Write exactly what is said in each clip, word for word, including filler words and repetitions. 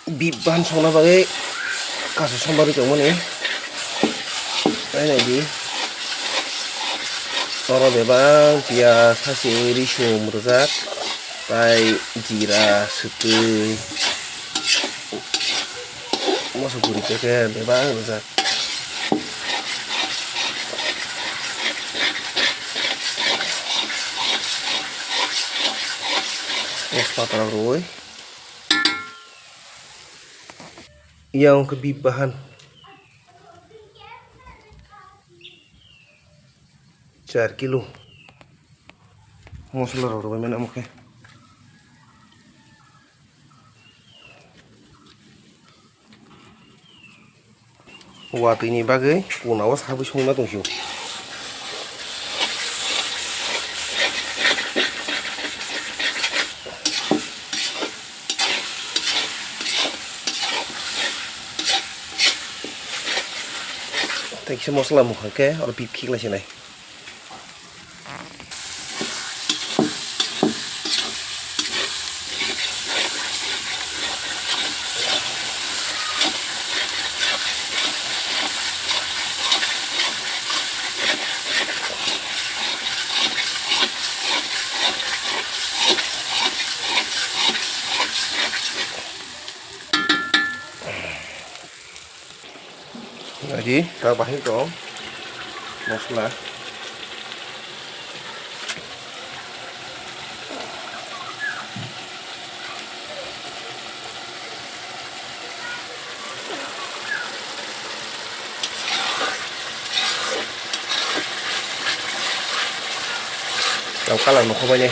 Beef bahan songna bagwi kasu sombarwi tongmani. Nai naidi. Oro bebak piyaj, hasing, risum rwjak, tai jira, swtwi, moso guri khe bebak rwjak. Tejpata rok rwwi. Yang khe beef bahan char kilo mosola rok rwbaimani omo khe. Watwi ni bagwi kuna o sabwi songna tongphio. Tei kisa mosola mokha khe oro beef khiklai sinai. Lagi tak bahai kau. Masala. Kau kalah nukho bai ni.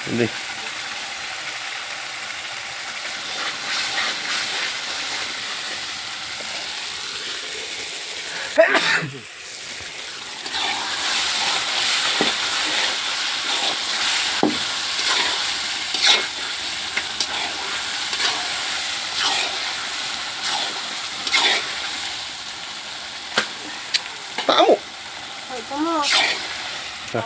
Di. Tamo. Hai, tamo. Ba.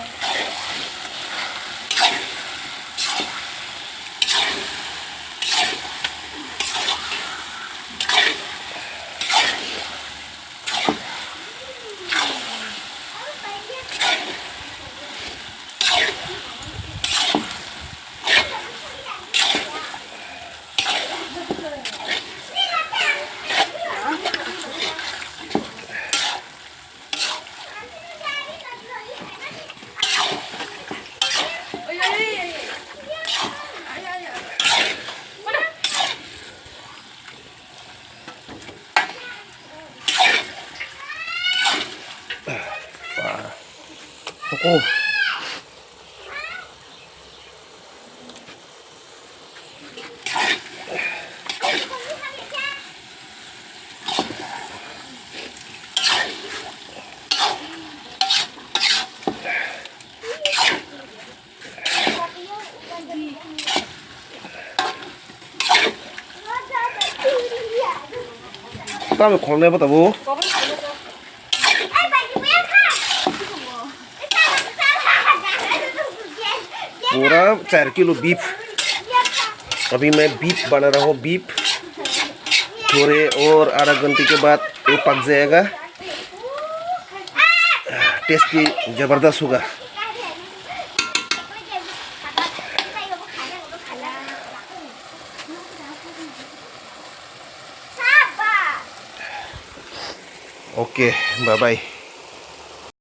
Toko. Tamo khoroknai bo tabuk. Pura char kilo beef. Abhi main beef bana raha hoon, beef. Thore aur adha ghante ke baad ye pak jayega. Tasty, jabardast hoga. Okay, bye bye.